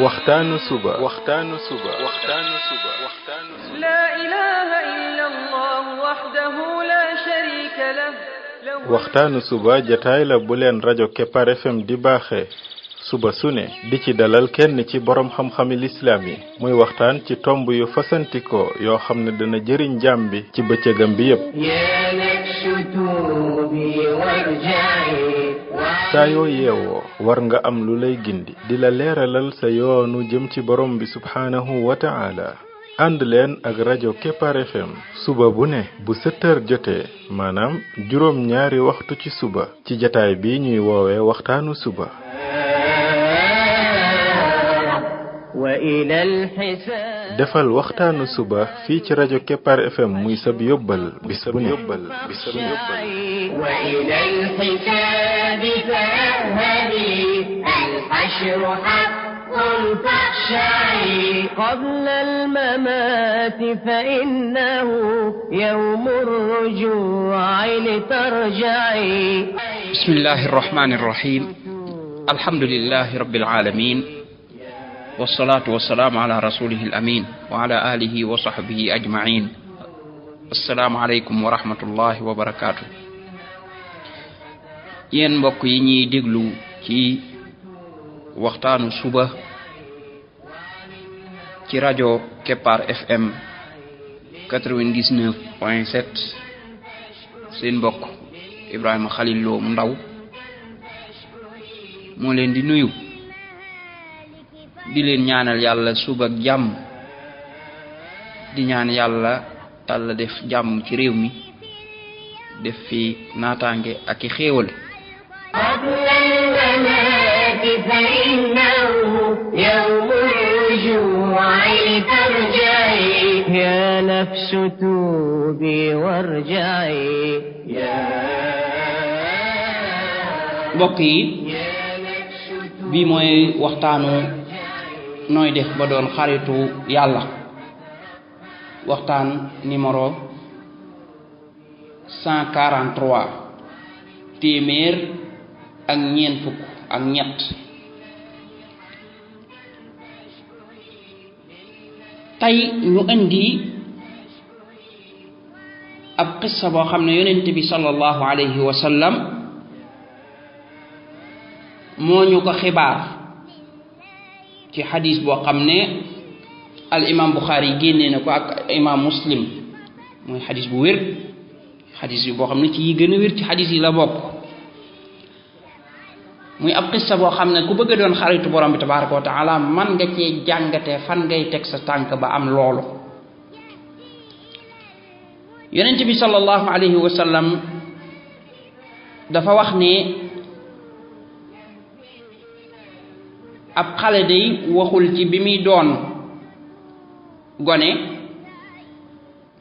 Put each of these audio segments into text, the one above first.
waxtaanu suba لا إله إلا الله وحده لا شريك له waxtaanu suba jataay la bu leen rajo Kepar FM di baaxee suba su ne di ci dalal kenn ci borom xam-xami lislaam yi muy waxtaan ci tomb yu fasantikoo yoo xam ne dana jëriñ jaam bi ci bëccëgam bi yépp saa yoo yeewoo war nga am lu lay gindi di la leeralal sa yoonu jëm ci borom bi subhaanahu wa ta'ala ànd leen ak rajo Kepar FM suba bu ne bu 7h jotee maanaam juróom ñaari waxtu ci suba ci jataay bi ñuy woowee waxtaanu suba defal waxtaanu suba fii ci rajo Kepar FM muy sab yóbbal bis bu ne قبل الممات فإنه يوم الرجوع لترجعي بسم الله الرحمن الرحيم الحمد لله رب العالمين والصلاة والسلام على رسوله الأمين وعلى آله وصحبه أجمعين السلام عليكم ورحمة الله وبركاته yéen mbokk yi ñuy déglu ci waxtaanu suba ci rajo Kepar FM 99.7 seen mbokk Ibrahima Khalil Lo mu ndaw moo leen di nuyu di leen ñaanal yàlla suba ak jàmm di ñaan yàlla def jàmm ci réew mi def fi naataange ak i xéewal فإنه يوم الرجوع لترجعي يا نفس توبي وارجعي mbokk yi bi mooy waxtaanu nooy def ba doon xaritu yàlla waxtaan numéro 143 téeméer ak ñeent fukk ak ñett tey ñu indi ab qissa boo xam ne yonent bi sallallahu alayhi wa sallam moo ñu ko xibaar ci xadis boo xam ne al imam Bukhari génnee na ko ak imam Muslim mooy xadis bu wér xadis yi boo xam ne ci yi gën a wér ci xadis yi la bokk muy ab qissa boo xam ne ku bëgg doon xaritu borom bi tabaraka wa taala man nga cee jàngate fan ngay teg sa tànk ba am loolu yonent bi sallallahu alayhi wa sallam dafa wax ne ab xale day waxul ci bi muy doon gone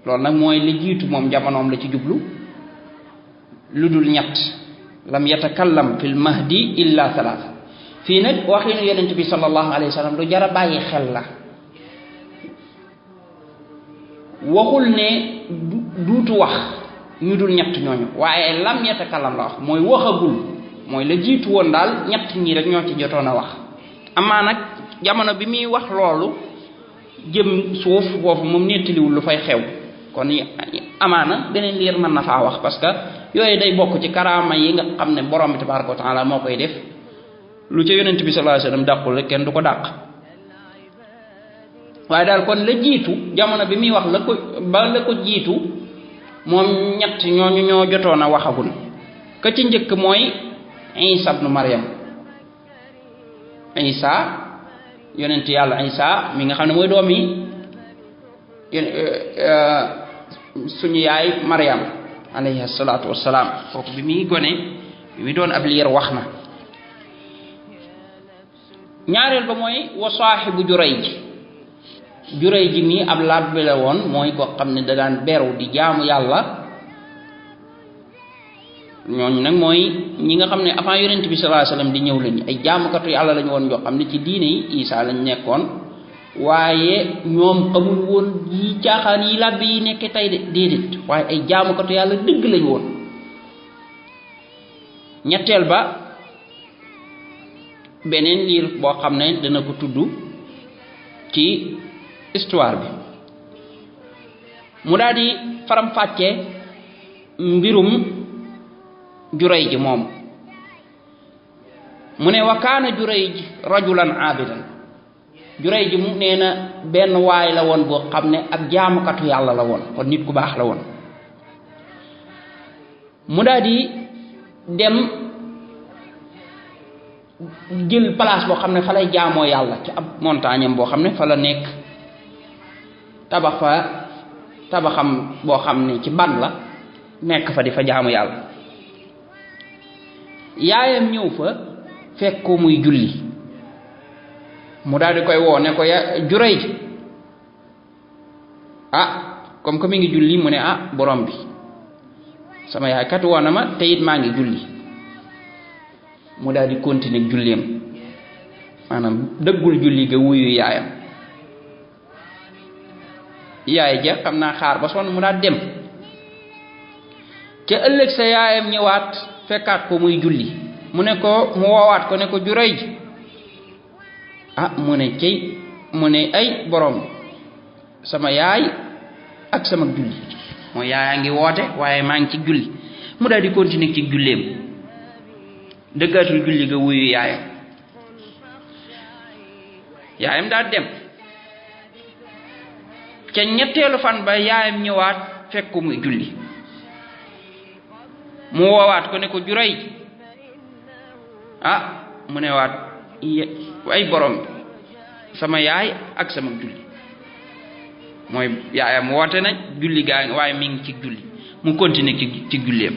loolu nag mooy li jiitu moom jamonoom la ci jublu lu dul ñett lam yatakallam fil mahdi illa thalatha fii nag waxinu yonent bi sallallahu alayhi wa sallam lu jara bàyyi xel la waxul ne duutu wax ñu dul ñett ñooñu waaye lam yatakallam la wax mooy waxagul mooy la jiitu woon daal ñett ñi rek ñoo ci jotoon a wax amaa nag jamono bi muy wax loolu jëm suuf foofu moom nettaliwul lu fay xew kon amaana beneen liir mën na faa wax parce que yooyu day bokk ci karaama yi nga xam ne borom bi tabaraka wa taala moo koy def lu ca yonent bi sallallahu alayhi wasallam dàqul rek kenn du ko dàq waaye daal kon la jiitu jamono bi muy wax la ko jiitu moom ñett ñooñu ñoo jotoon a waxagul ka ci njëkk mooy Isa ibnu Maryam Isa yonent yàlla Isa mi nga xam ne mooy doom yi suñu yaay Maryam alayhi salaatu wassalaam kooku bi muy gone bi muy doon ab liir wax na ñaareel ba mooy wa saahibu Jurayj mi ab labbe la woon mooy koo xam ne da daan beru di jaamu yàlla ñooñu nag mooy ñi nga xam ne avant yonent bi sallallahu alayhi wasallam di ñëw lañu ay jaamukatu yàlla lañu woon yoo xam ne ci diine yi Isa lañ nekkoon waaye ñoom xamul woon yi caaxaan yi labbe yi nekke tey de déedéet waaye ay jaamukatu yàlla dëgg lañu woon ñetteel ba beneen liir boo xam ne dana ko tudd ci histoire bi mu daal di faram fàcce mbirum Jurayj moom mu ne wa kaana Jurayj rajulan aabidan Jurayj mu nee na benn waay la woon boo xam ne ab jaamukatu yàlla la woon kon nit ku baax la woon mu daal di dem jël place boo xam ne fa lay jaamoo yàlla ci ab montagne am boo xam ne fa la nekk tabax fa tabaxam boo xam ne ci ban la nekk fa di fa jaamu yàlla yaayam ñëw fa fekk ko muy julli mu daal di koy woo ne ko ya Jurayj comme que mi ngi julli mu ne borom bi sama yaay kat woo na ma te it maa ngi julli mu daal di continuer julleem maanaam dëggul julli ga wuyu yaayam yaay ja xam naa xaar ba sonn mu daal dem ca ëllëg sa yaayam ñëwaat fekkaat ko muy julli mu ne ko mu woowaat ko ne ko Jurayj mu ne cey mu ne ay borom sama yaay ak sama julli mooy yaayaa ngi woote waaye maa ngi ci julli mu daal di continuer ci julleem dëggaatul julli ga wuyu yaayam daal dem ca ñetteelu fan ba yaayam ñëwaat fekk ko muy julli mu woowaat ko ne ko Jurayj mu ne waat ay borom sama yaay ak sama julli mooy yaayam woote na julli gaa ngi waaye mi ngi ci julli mu continuer ci julleem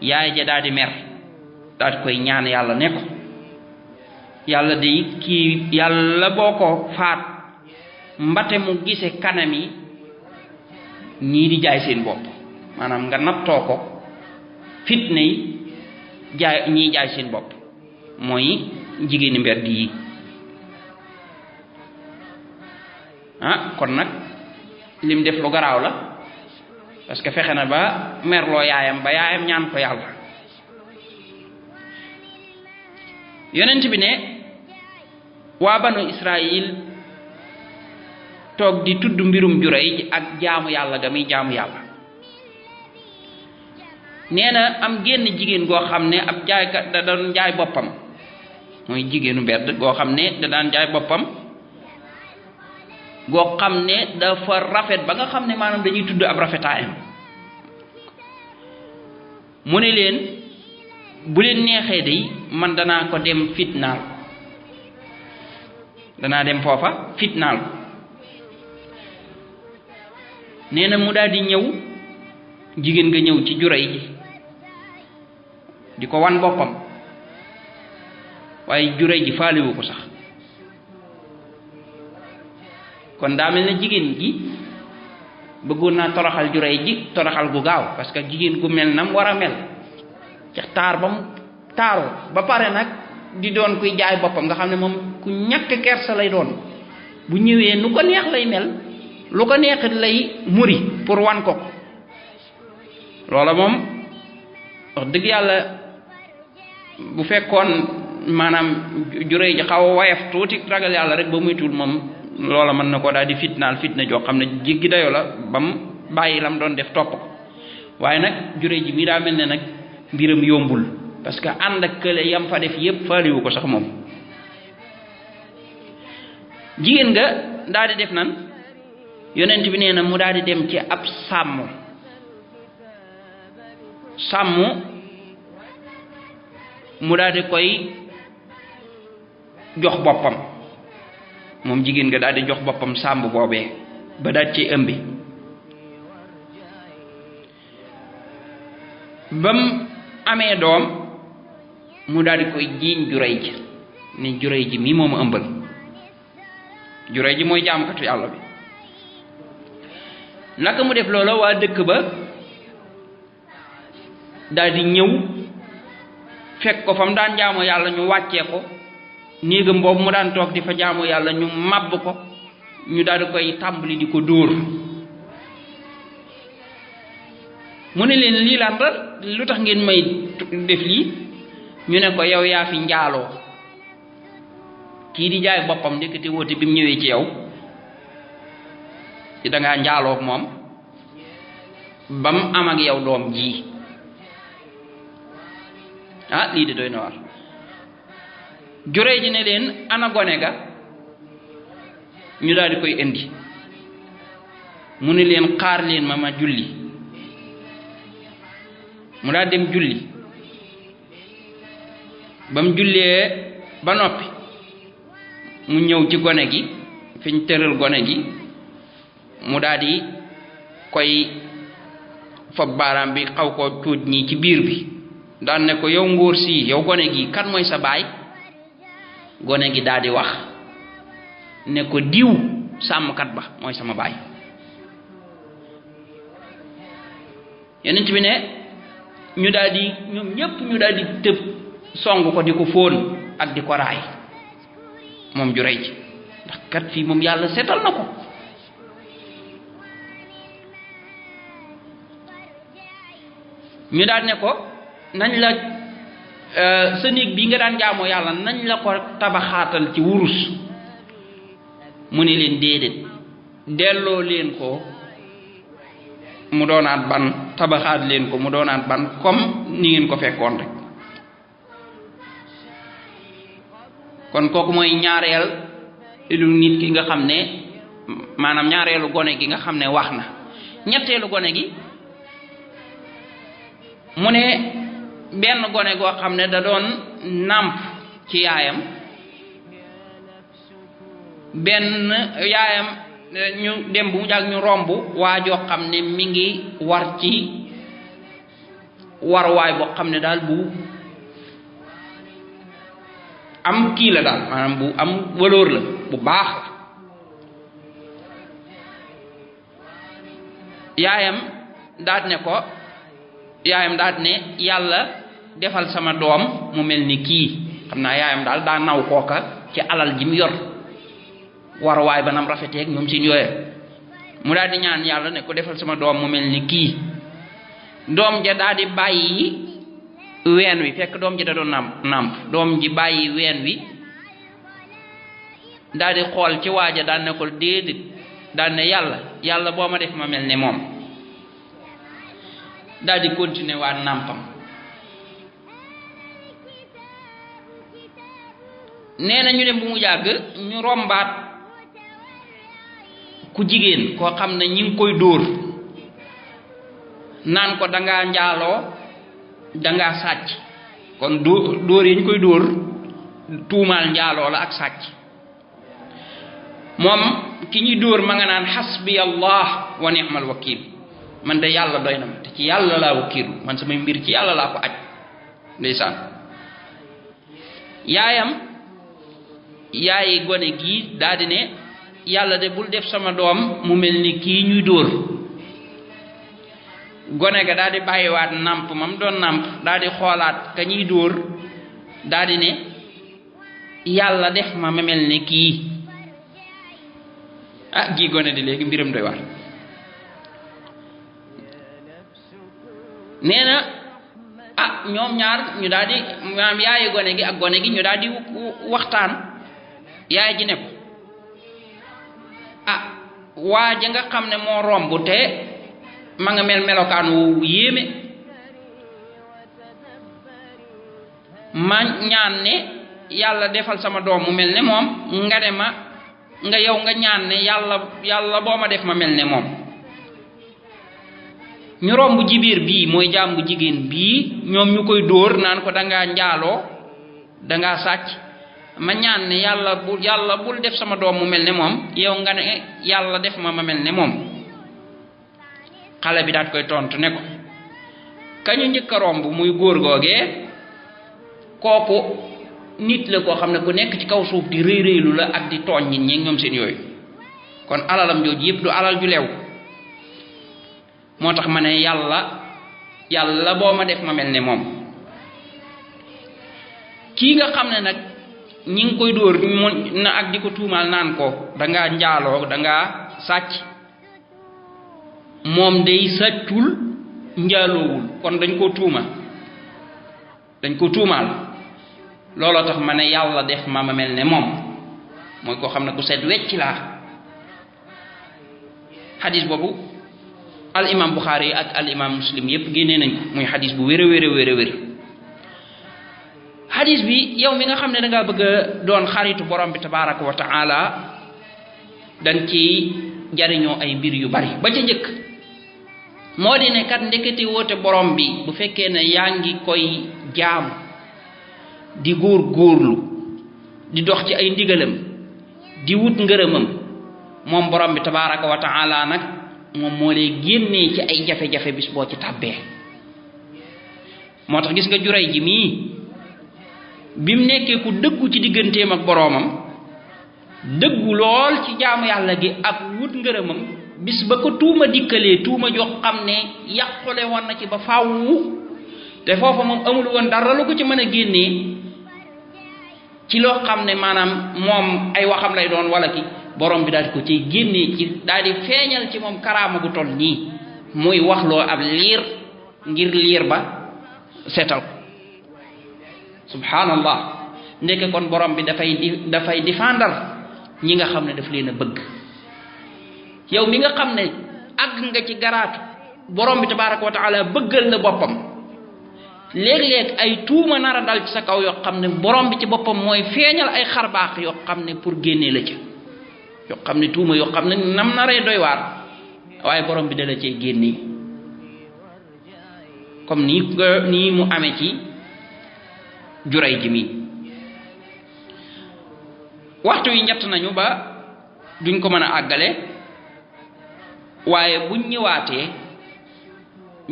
yaay ja daal di mer daal di koy ñaan yàlla ne ko yàlla de kii yàlla boo ko faat mbate mu gise kanam yi ñii di jaay seen bopp maanaam nga nattoo ko fitna yi jaay ñii jaay seen bopp mooy jigéeni mbedd yi kon nag lim def lu garaaw la parce que fexe na ba merloo yaayam ba yaayam ñaan ko yàlla yonent bi ne waa banu Israël toog di tudd mbirum Jurayj ak jaamu yàlla ga muy jaamu yàlla nee na am génn jigéen goo xam ne ab jaaykat da doon jaay boppam mooy jigéenu mbedd goo xam ne da daan jaay boppam goo xam ne dafa rafet ba nga xam ne maanaam dañuy tudd ab rafetaayam mu ne leen bu leen neexee day man danaa ko dem fitnaal danaa dem foofa fitnaal ko nee na mu daal di ñëw jigéen nga ñëw ci Jurayj di ko wan boppam waaye Jurayj ji faalewu ko sax kon daa mel ne jigéen gi bëggoon naa toroxal Jurayj ji toroxal gu gaaw parce que jigéen gu mel nam war a mel ca taar ba mu taaru ba pare nag di doon kuy jaay boppam nga xam ne moom ku ñàkk kersa lay doon bu ñëwee nu ko neex lay mel lu ko neex lay muri pour wan ko loola moom wax dëgg yàlla bu fekkoon maanaam Jurayj ji xaw a wayaf tuuti ragal yàlla rek ba muy tuul moom loola mën na ko daal di fitnaal fitna joo xam ne jéggi dayoo la bam bàyyi lam doon def topp ko waaye nag Jurayj ji mii daa mel ne nag mbiram yombul parce que ànd ak kële yam fa def yépp faaliwu ko sax moom jigéen nga daal di def nan yonent bi nee na mu daal di dem ci ab sàmm mu daal di koy jox boppam moom jigéen nga daal di jox boppam sàmm boobee ba daal ci ëmbi bam amee doom mu daal di koy jiiñ Jurayj ni Jurayj ji mii moom ëmbal Jurayj ji mooy jaamkatu yàlla bi naka mu def loola waa dëkk ba daal di ñëw fekk ko fa mu daan jaamu yàlla ñu wàccee ko néegam boobu mu daan toog di fa jaamu yàlla ñu màbb ko ñu daal di koy tàmbali di ko dóor mu ne leen lii lan la lu tax ngeen may def lii ñu ne ko yow yaa fi njaaloo kii di jaay boppam ndekete woote bi mu ñëwee ci yow ci dangaa njaaloo ak moom ba mu am ak yow doom ji lii de doy na war juree ji ne leen ana gone ga ñu daal di koy indi mu ne leen xaar leen ma julli mu daal dem julli ba mu jullee ba noppi mu ñëw ci gone gi fi ñu tëral gone gi mu daal di koy fab baaraam bi xaw koo tuuj ñii ci biir bi daan ne ko yow ngóor si yow gone gi kan mooy sa baay gone gi daal di wax ne ko diw sàmmkat ba mooy sama baay yonent bi ne ñu daal di ñoom ñépp ñu daal di tëb song ko di ko fóon ak di ko raay moom ju rey ci ndax kat fii moom yàlla seetal na ko ñu daal ne ko nañ la sa néeg bi nga daan jaamoo yàlla nañ la ko tabaxaatal ci wurus mu ne leen déedéet delloo leen ko mu doonaat ban tabaxaat leen ko mu doonaat ban comme ni ngeen ko fekkoon rek kon kooku mooy ñaareel lu nit ki nga xam ne maanaam ñaareelu gone gi nga xam ne wax na ñetteelu gone gi mu ne benn gone goo xam ne da doon nàmp ci yaayam benn yaayam ñu dem bu mu jàgg ñu romb waa joo xam ne mi ngi war ci waruwaay boo xam ne daal bu am kii la daal maanaam bu am valeur la bu baax yaayam daat ne yàlla defal sama doom mu mel ni kii xam naa yaayam daal daa naw kooka ci alal ji mu yor waruwaay ba nam rafeteeg ñoom seen yooye mu daal di ñaan yàlla ne ko defal sama doom mu mel ni kii doom ja daal di bàyyi ween wi fekk doom ji da doon nàmp doom ji bàyyi ween wi daal di xool ci waaja daan ne ko déedéet daan ne yàlla boo ma def ma mel ne moom daal di continuer waa nàmpam nee na ñu dem bu mu jàgg ñu rombaat ku jigéen koo xam ne ñi ngi koy dóor naan ko dangaa njaaloo dangaa sàcc kon dóor yi ñu koy dóor tuumaal njaaloo la ak sàcc moom ki ñuy dóor ma nga naan xasbi allah wa ni'mal wakil man de yàlla doy na ma te ci yàlla laa wakiilu man samay mbir ci yàlla laa ko aj ndeysaan yaayi gone gii daldi ne yàlla de bul def sama doom mu mel ni kii ñuy dóor gone ga daldi bàyyiwaat nàmp mam doon nàmp daldi xoolaat ka ñuy dóor daldi ne yàlla def ma mel ni kii gii gone di léegi mbiram doy war nee na ñoom ñaar ñu daldi maanaam yaayi gone gi ak gone gi ñu daldi waxtaan yaay ji ne ko waa ja nga xam ne moo romb te ma nga mel melokaan wu yéeme ma ñaan ne yàlla defal sama doom mu mel ne moom nga ne ma nga yow nga ñaan ne yàlla boo ma def ma mel ne moom ñu romb jibiir bii mooy jaam bu jigéen bii ñoom ñu koy dóor naan ko dangaa njaaloo dangaa sàcc ma ñaan ne yàlla bul def sama doom mu mel ne moom yow nga ne yàlla def ma mel ne moom xale bi daat koy tontu ne ko kañu njëkk a romb muy góor googee kooku nit la koo xam ne ku nekk ci kaw suuf di rëy rëylu la ak di tooñ nit ñi ñoom seen yooyu kon alalam jooju yépp du alal ju leew moo tax ma ne yàlla boo ma def ma mel ne moom kii nga xam ne nag ñi ngi koy dóor na ak di ko tuumaal naan ko dangaa njaaloo dangaa sàcc moom day sàccul njaaloowul kon dañ ko tuumaal looloo tax ma ne yàlla def ma mel ne moom mooy koo xam ne ku set wecc laa xadis boobu al imam Bukhari ak al imam Muslim yépp génnee nañ ko muy xadis bu wér a wér xadis bi yow mi nga xam ne da ngaa bëgg a doon xaritu borom bi tabaraka wa taala dañ ci jariñoo ay mbir yu bari ba ca njëkk moo di ne kat ndeketi woote borom bi bu fekkee ne yaa ngi koy jaamu di góorlu di dox ci ay ndigalam di wut ngërëmam moom borom bi tabaraka wa taala nag moom moo lay génnee ci ay jafe-jafe bis boo ci tàbbee moo tax gis nga Juray ji mii bi mu nekkee ku dëggu ci digganteem ak boroomam dëggu lool ci jaamu yàlla gi ak wut ngërëmam bis ba ko tuuma dikkalee tuuma jox xam ne yàqule woon na ci ba fawwu te foofa moom amul woon dara lu ko ci mën a génnee ci loo xam ne maanaam moom ay waxam lay doon wala ki borom bi daal di ko ciy génnee ci daal di feeñal ci moom karaama gu toll nii muy waxloo ab liir ngir liir ba seetal ko subhanallah ndeke kon borom bi dafay défendal ñi nga xam ne daf leen a bëgg yow mi nga xam ne àgg nga ci garaatu borom bi tabaraka wa taala bëggal la boppam léeg-léeg ay tuuma nar a dal ci sa kaw yoo xam ne borom bi ci boppam mooy feeñal ay xarbaax yoo xam ne pour génnee la ca yoo xam ne tuuma yoo xam ne nam naree doy waar waaye borom bi dala cee génnee comme nii mu amee ci Juray ji mi waxtu yi ñett nañu ba duñ ko mën a àggale waaye buñ ñëwaatee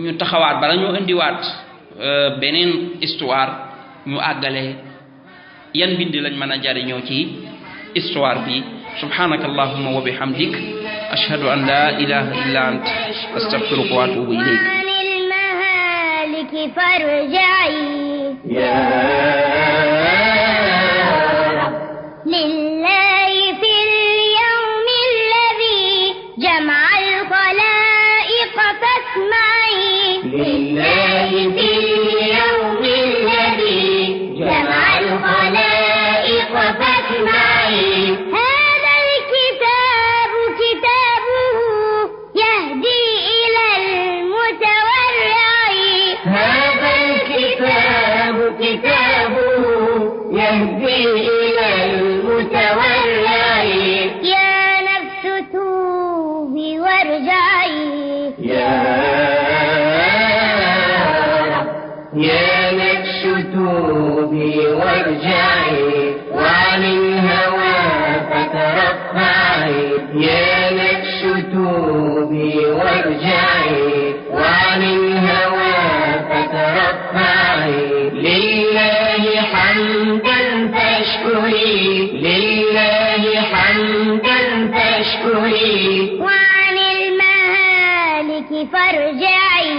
ñu taxawaat bala ñoo indiwaat beneen histoire ñu àggale yan bind lañ mën a jariñoo ci histoire bi subhanaka allahumma wa bihamdik ashhadu an la ilaha illa ant astaghfiruka wa atubu ilayk لله في اليوم الذي جمع الخلائق فاسمعي لله في اليوم الذي جمع الخلائق فاسمعي هذا الكتاب كتابه يهدي إلى المتورع هذا الكتاب كتابه يهدي إلى المتورع يا نفس توبي وارجعي يا نفس توبي وارجعي وعن الهوى فترفعي يا نفس توبي وارجعي وعن الهوى فترفعي لله حمدا فاشكري لله حمدا فاشكري وعن المهالك فارجعي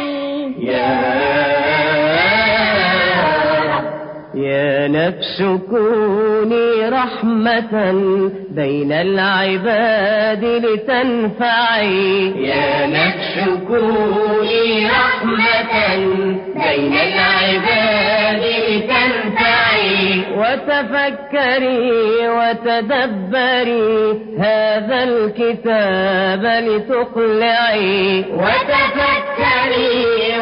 يا نفس كوني رحمة بين العباد لتنفعي يا نفس كوني رحمة بين العباد لتنفعي وتفكري وتدبري هذا الكتاب لتقلعي وتفكري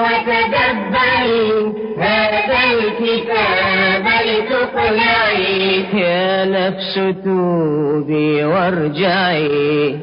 وتدبري هذا الكتاب لتقلعي يا نفس توبي وارجعي